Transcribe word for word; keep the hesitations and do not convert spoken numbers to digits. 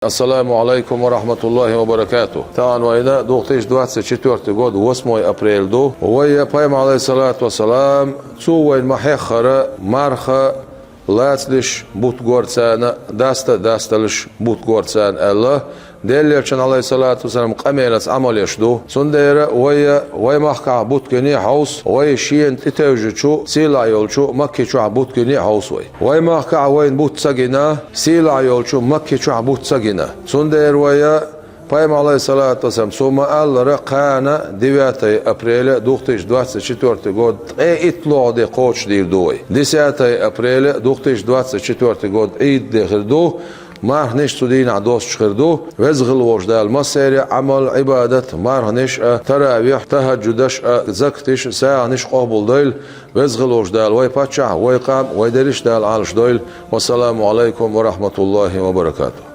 Ассаламу алейкум ва рахматуллахи ва баракатух. Тахан вайна две тысячи двадцать четвёртый год, восьмое апреля ду. Вай Пайхамар, алейхиссалату вассалам, цо вайна ма хьеххара марха лацалуш бутт гор царна, даста дасталуш бутт гор царна аьлла, Делан Элчан, алейхиссалату вассалам, къамелаца Ӏамал еш ду. Цундела вай, вай махкахь бутт гиний хьовса, вай шена тӀетевжачу, сийлахь йолчу Макки чохь бутт гиний хьовса вай. Вай махкахь вайна бутт ца гина, сийлахь йолчу Макки чохь бутт ца гина. Цундела вай, Пайхамар, алейхиссалату вассалам, цо ма-аллара, кхана девятое апреля две тысячи двадцать четвёртый год, ткъе итт лоха де кхочушдийр ду вай. Десятое апреля две тысячи двадцать четвёртый год, Ӏийд де хир ду, марханаш цу дийнахь достуш хир ду. Веза хила волчу Дала массеран а Ӏамал, Ӏибадат, марханаш а, таравих, тахаджудаш а, закаташ а, сагӀанаш а къобалдойла. Веза хила волчу Дала вай паччахь, вай къам, вай дерриш а Дала Ӏалашдойла. Вассаламу алейкум ва рахматуллахи ва баракатух.